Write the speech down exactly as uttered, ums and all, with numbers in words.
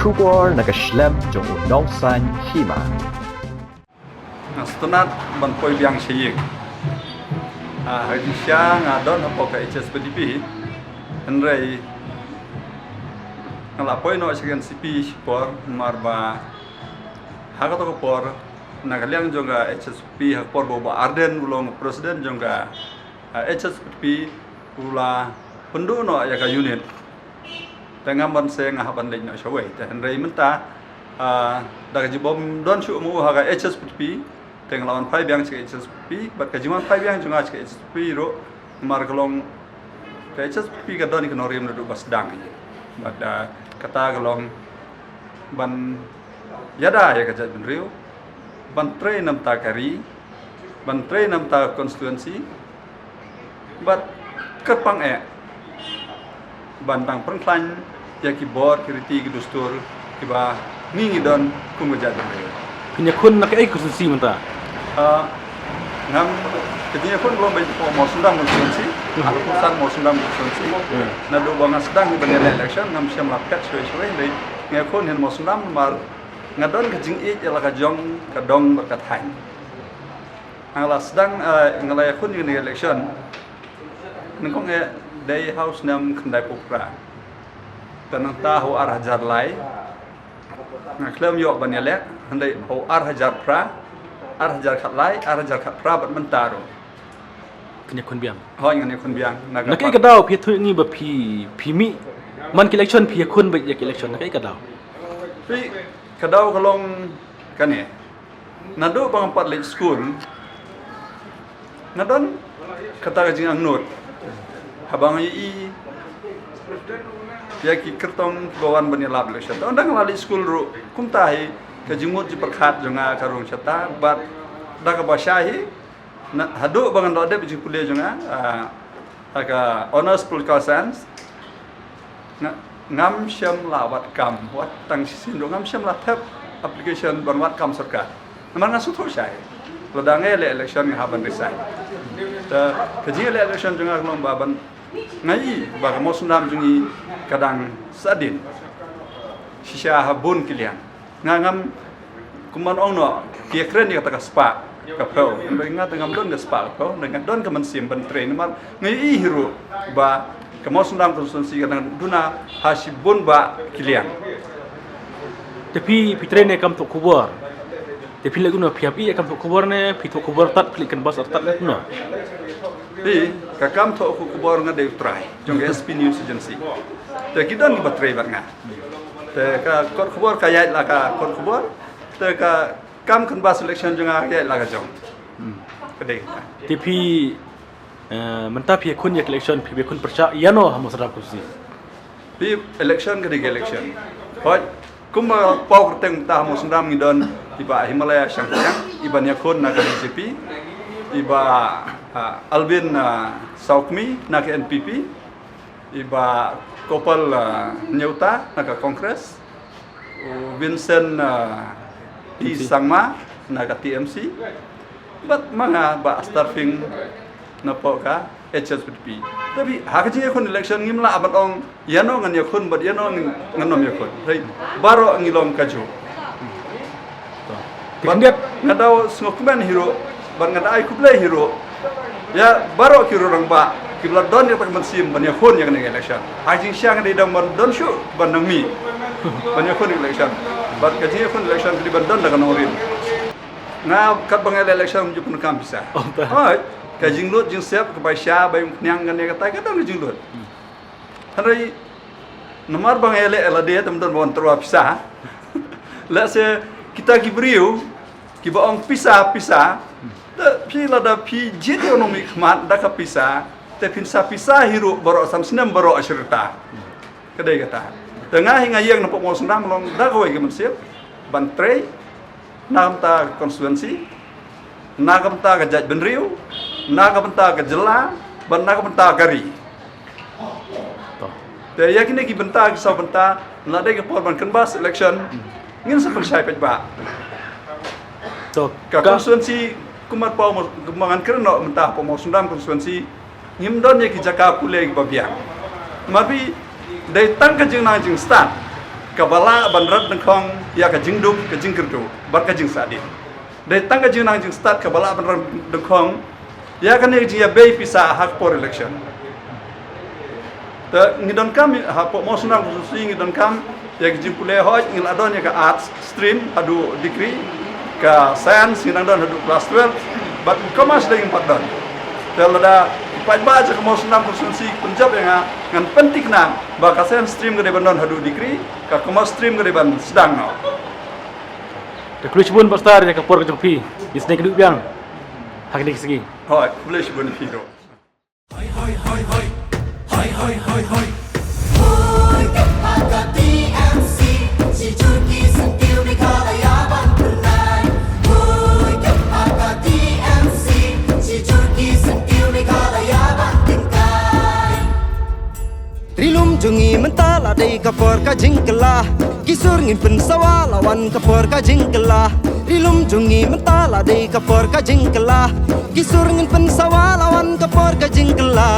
Khubor na ka shlem jong u nongsan hima. Nga sngewtynnat ban poi biang sha ïing. Ah, ha jingshisha nga don hapoh ka H S P D P. Hynrei nga la poi noh sha ka N C P shipor namar ba ha kato ka por na ka liang jong ka H S P D P ha ka por ba u Bah Ardent u long president jong ka, ah, H S P D P u la pynduh noh ïa ka unit. Te ngam ban seng, nga hap ban leit noh shawei. Te hynrei mynta, ah, da ka jingbym don shuh ma u ha ka H S P D P, te nga la wan phai biang sha ka H S P D P, bad ka jingwan phai biang jong nga sha ka H S P D P ruh, namar ka long ka H S P D P ka don ïa ka nongrim naduh ba sdang hi. Bad, ah, kata ka long ban ïada ïa ka jaitbynriew, ban trei na bynta ka ri, ban trei na bynta ka constituency, bad kyrpang eh ban dang pynkhlaiñ ïa ki bor, ki riti, ki dustur kiba ngi ngi don kum ka jaitbynriew. Phin ïakhun na kaei ka constituency mynta? Ah, ngam, ka jingïakhun ka long ba ïa ka Mawsynram constituency. Hmm. Ka Mawsynram, Mawsynram constituency. Hmm. Naduh ba nga sdang ban ïaleh election ngam shym la phet shawei shawei, hynrei nga ïakhun ha Mawsynram namar nga don ka jingïeit ïa la ka jong ka dong bad ka thaiñ. Nga la sdang, eh, nga la ïakhun ïa ka election. Nyngkong eh dei ha u snem khyndaiphew phra. Te nangta ha u ar hajar lai nga khlem ïoh ban ïaleh, hynrei ha u ar hajar phra, ar hajar khatlai, ar hajar khatphra bad mynta ruh. Phin ïakhun biang. Hooid, ngan ïakhun biang. Na ka, na kaei ka daw phi ïathuh ïa ngi ba phi, phi mih man ka election, phi ïakhun beit ïa ka election? Na kaei ka daw? Phi, ka daw ka long kane. Naduh ba nga pat leit skul, nga don kata ka jingangnud. Haba nga ïohi ïa ki kyrtong kiba wan ban ïalap election. Te ynda nga la leit skul ruh, kumta hi ka jingmut jingpyrkhat jong nga ka rung shata, bad da kaba shai hi, na, haduh ba ngan da dep jingpule jong nga, ah, ha ka Honours Political Science, nga, ngam shym la wad kam, wat tang shisien ruh ngam shym la thep application ban wad kam sorkar. Namar nga sngewthuh shai lada nga ïaleh election nga hap ban resign. Te ka jingïaleh election jong nga ka long ba ban, nga ïohi ba ka Mawsynram jong ngi ka dang sahdien shisha ha bun ki liang. Nga ngam, kumban ong noh, ki ïakren ïa kata ka spah ka phew. Hynrei nga te ngam don ka spah ka phew, hynrei nga don ka mynsiem ban trei namar nga ïohi hi ruh ba ka Mawsynram constituency ka dang duna ha shibun bah ki liang. Te phi, phi trei ne kam thoh khubor? Te phi leh kumno, phi hap ïa kam thoh khubor ne phi thoh khubor tad phi leit kynbas artat kumno? Phi, ka kam thoh khubor nga dei u trai jong ka S P News Agency. Te ki don kiba trei bad nga. Te ka kot khubor ka ïaid la ka kot khubor. Te ka kam kynbas election jong nga ka ïaid la ka jong. Hmm. Ka dei kata. Te phi, eh, mynta phi ïakhun ïa ka election, phi ïakhun pyrshah ïano ha Mawsynram constituency? Phi, election ka dei ka election. Hooid, kumba paw kyrteng mynta ha Mawsynram ngi don i Bah Himalaya Shangpyang, i ban ïakhun na ka B J P, i Bah, ah, Alvin, ah, Sawkmie na ka N P P, i Bah Gopal, ah, Nyuta na ka Congress, u Vincent, ah, T T M C. Sangma na ka T M C, bad ma nga Bah Astarphing napoh ka H S P D P. Te phi, ha ka jingïakhun election ngim lah ban ong ïano ngan ïakhun bad ïano ngan, ngan ym ïakhun. Hei, baroh ngi long kajuh. To. Bad nga daw sngewkmen hi ruh, bad nga da ai khublei hi ruh ïa baroh ki rangbah kiba la don ïa ka mynsiem ban ïakhun ïa kane ka election. Ha jingshisha nga dei dang ban don shuh ban nang mih ban ïakhun election. Bad ka jingïakhun election ka dei ban don da ka nongrim. Nga katba nga leh election ngam ju pyndonkam pisa. Oh, ta. Hooid, ka jinglut jingsep, ka bai sha, bai umphniang, kane katai ka don ka jinglut. Hmm. Hynrei namar ba nga ïaleh lade te ym don ba wan tyrwa pisa. Lehse kita ki briew kiba ong pisa, pisa, te phi, lada phi jied ïa u nongmihkhmat da ka pisa, te phin sa pisa hi ruh baroh san snem baroh shi rta. Ka dei kata. Te nga hi nga ïeng na pdeng Mawsynram long da kawei ka mynsiem ban trei na ka bynta ka constituency, na ka bynta ka jaitbynriew, na ka bynta ka jylla, bad na ka bynta ka ri. To. Te ïa kine ki bynta, ki saw bynta, lada dei ka por ban canvass election, ngin sa pynshai paidbah. To, ka ka constituency, kumba paw mo-, kumba ngan kren noh mynta, pdeng Mawsynram constituency, ngim don ïa ki jaka pule kiba biang. Namar phi, dei tang ka jingnang jingstad kaba lah ban rat dyngkhong ïa ka jingduk, ka jingkyrduh bad ka jingsahdien. Dei tang ka jingnang jingstad kaba lah ban rat dyngkhong ïa kane ka jingïabei pisa ha ka por election. Te ngi donkam hapoh Mawsynram constituency ngi donkam ïa ka jingpule, hooid ngi la don ïa ka arts stream haduh degree, ka science ngi dang don haduh class twelve, bad commerce dei ngim pat don. Te lada ki paidbah jong ka Mawsynram constituency ki pynjop ïa nga, ngan pynthikna ba ka science stream ka dei ban don haduh degree, ka commerce stream ka dei ban sdang noh. Te khublei shibun Bah Star ïa ka por ka jong phi, ïa ka sngi kaba biang ha kane ka sngi. Hooid, khublei shibun ïa phi ruh. Hoi, hoi, hoi, hoi. Hoi, hoi, hoi, hoi. Hoi, ka T M C, shi jur ki syntiew Meghalaya ban pynlait. Hoi, ka T M C, shi jur ki syntiew Meghalaya ban tyngkai. Ri lum jong ngi mynta la dei ka por ka jingkylla. Ki sur ngin pynsawa la wan ka por ka jingkylla. Ri lum jong ngi mynta la dei ka por ka jingkylla. Ki sur ngin pynsawa la wan ka por ka jingkylla.